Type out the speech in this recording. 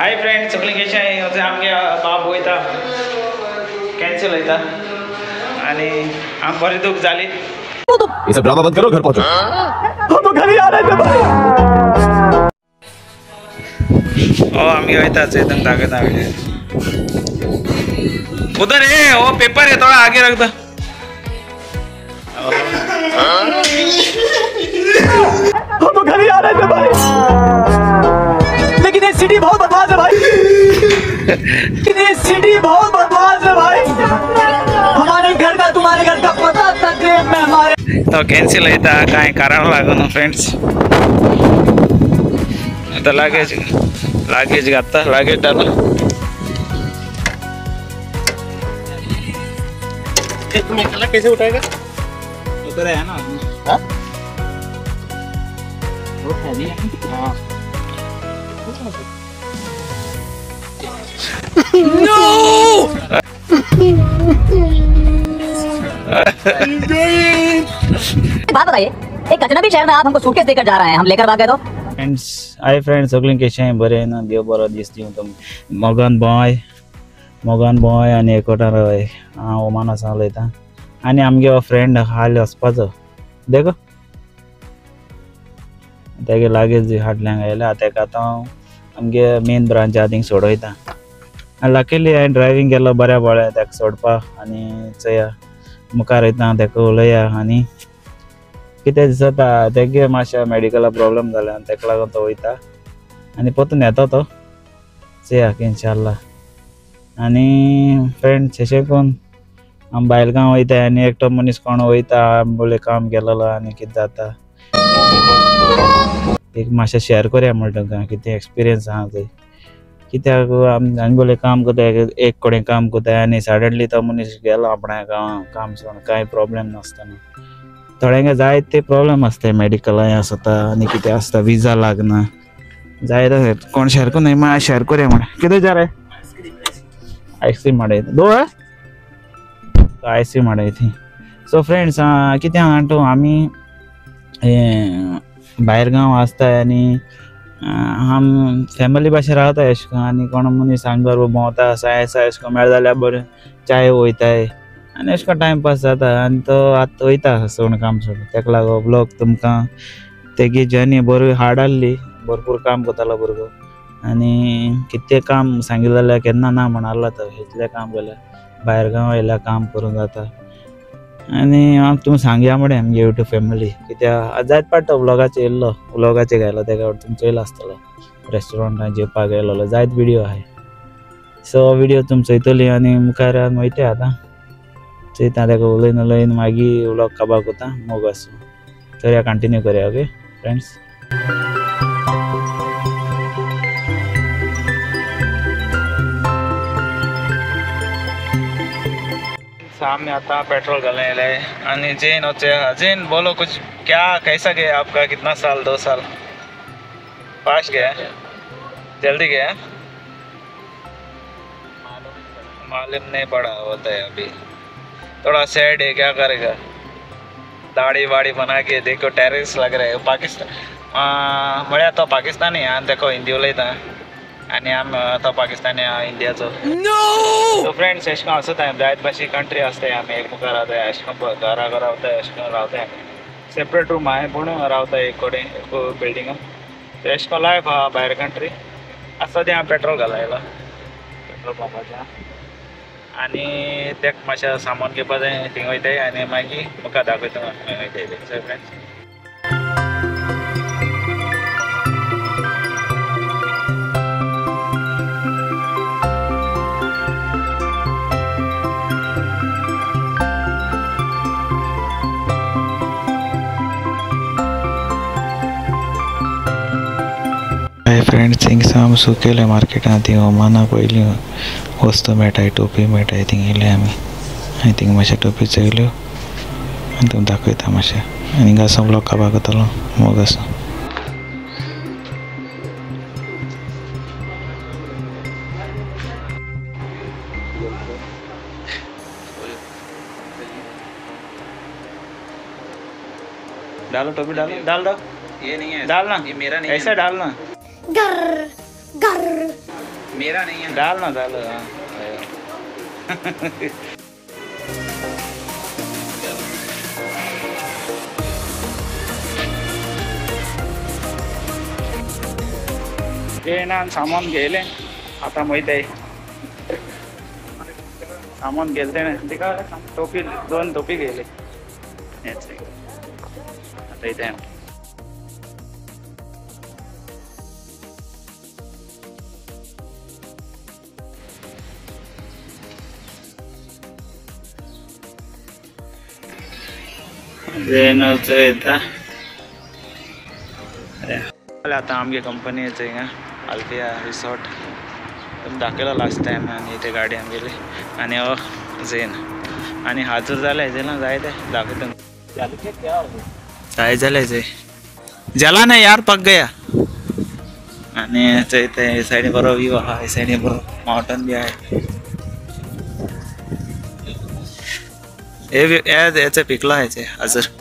Hi friends, सगळीं कशें आहाय? आमगे बाब वयता कॅन्सल वयता आनी आम बरी दूख जाली। ये सब ड्रामा बंद करो, घर पहुंचो। हम तो घर ही आ रहे थे भाई। ओ आमगे वयता चेतन दाखयता उधर है वो पेपर है, थोड़ा आगे रख दो। हम तो घर ही आ रहे थे भाई, लेकिन ये सिटी बहुत बदमाश है भाई। ये सिटी बहुत बदमाश है भाई। हमारे घर का तुम्हारे घर का पता तक में हमारे तो कैंसिल होता काई कारण लागो फ्रेंड्स। तो लगेज लगेज घातता, लगेज डालो। तुम अकेला कैसे उठाएगा? उधर है ना आदमी। हां वो हैवी है। हां नो बात बताइए, एक अजनबी शहर में आप हमको सूटकेस देकर जा रहे हैं, हम लेकर भाग गए तो? फ्रेंड्स, हाय फ्रेंड्स, सगळीं कशें बरें ना? देव बरो दीस दिवं तुमकां। मगन बॉय, मगन बॉय आनी एकवटान रावय। हांव ओमान आसा उलयतां आनी आमगे हो फ्रेंड हाल वचपाचो, देखो तेगे लागेज हाडल्यांक आयल्या। तेका आतां हांव आमगे मेन ब्रांच आहा थिंग सोडयता। आनी लकीली हांवें ड्रायव्हींग केलो बऱ्या बळ्या तेका सोडपाक आनी चोया मुखार वयता तेका उलया आनी कितें दिसता तेगे मातशें मेडिकला प्रॉब्लम जालें आनी तेका लागून तो वयता आनी परतून येता तो, चोया इन्शाल्लाह। आनी फ्रेंड्स अशें करून आमी भायल गांव वयता आनी एकटो मनीस कोण वयता बोले काम केलेलो आनी कितें जाता एक मातशें शेयर करया म्हणटा तुमकां कितें एक्सपिरियन्स आहा थंय। कित्याक आमी बोले काम करता, एक कडेन काम करता आनी सडनली तो मनीस गेलो आपणा काम सोडून, कांय प्रॉब्लम नासतना। थोड्यांक जायते प्रॉब्लम आसता, मेडिकलाय आसता आनी कितें आसता, विजा लागना जाय तशें कोण शेयर करूं न्हय, शेयर करया म्हण। कितें जा रे? आयस्क्रीम हाडय दो आयस्क्रीम हाडय थंय। सो फ्रेंड्स, कितें आहा तूं, आमी भायर गांव आसता आनी आम फॅमिली भाशेन रावता अशें करून आनी कोण मनीस आमचे बरोबर भोंवता साय साय अशें करून मेळ्ळें जाल्यार बरें चाय वयताय आनी अशें करून टायमपास जाता। आनी तो आतां वयता सोडून काम सोडून, तेका लागून ब्लॉग तुमकां तेगी जर्नी बरी हार्ड आहली, भरपूर काम करतालो भुरगो आनी कितें काम सांगिल्लें जाल्यार केन्ना ना म्हणालो तो, इतलें काम केलें भायर गांव आयल्यार काम करूंक जाता। आनी हांव तुमकां सांगया म्हणें आमगे यूट्यूब फॅमिली, कित्याक जायत पाट तो व्लॉगाचेर येयल्लो, व्लॉगाचेर घायलो तेका तुमचो येयलो आसतलो, रेस्टॉरंटान जेवपाक गेलोलो जायत व्हिडियो आहाय। सो व्हिडियो तुमी चोयतली आनी मुखार वयता आतां चोयता तेका उलयन उलयन मागीर व्लॉग काबार करता। मोग आसूं तर कंटिन्यू करया। Okay friends. सामने आता पेट्रोल घालने आनी जैन होचे। जैन बोलो कुछ, क्या कैसा गया आपका? कितना साल? 2 साल पास गया? जल्दी गया? मालूम नहीं पड़ा होता है, अभी थोड़ा सैड है, क्या करेगा। दाढ़ी वाड़ी बना के देखो टेरिस लग रहे है। पाकिस्तान म्हळ्यार तो पाकिस्तानी आनी देखो हिंदी उलयता आनी आम तो पाकिस्तानी इंडियाचो। सो फ्रेंड्स, अशें करून आसता जायत भाशे कंट्री आसताय, आमी एक मुखार रावताय अशें करून घरा घरा रावताय अशें करून रावताय आमी सेपरेट रूम आहाय पूण रावताय एक कडेन एक बिल्डिंगान। अशें करून लायफ आहा भायर कंट्री। आतां सद्या हांव पेट्रोल घालायला पेट्रोल पंपाच्या आनी तेका मातशें सामान घेवपा जाय थिंग वयताय आनी मागीर मुखार दाखयता खंय वयताय तें। सो फ्रेंड्स, हाय फ्रेंड्स, हिंगसा आमी सुकेले मार्केटांत थंय ओमाना पयलीं वस्तू मेळटाय, टोपी मेळटाय, थिंग येयले आमी आनी थिंग मातशें टोपी चोयल्यो आनी तुमकां दाखयता मातशें। आनी हिंगा सावन व्लॉग काबार करतलो। मोग आसूं। डालो टोपी, डालो डाल दो, ये नहीं है, डालना ये मेरा नहीं, ऐसा डालना। घर मेरा नहीं है, डाल ना डालो। ना सामान घेयलें आतां वयताय, सामान घेतलें तेणें तिका टोपी, दोन टोपी घेयले। आतां वयताय। येता आतां आमगे कंपनी येता हिंगा अल्फिया रिसॉर्ट दाखयलो लास्ट टायम। आनी इथे गाडी आमगेली आनी हो झेन आनी हाजर जाले झेना जाय ते दाखयता। काय जालें ते जला नाही यार, पक गया। आनी थंय सायडीन बरो व्यू आहा, हे सायडीन बरो माउंटन बी आहे। हे पिकला आहे हाजर।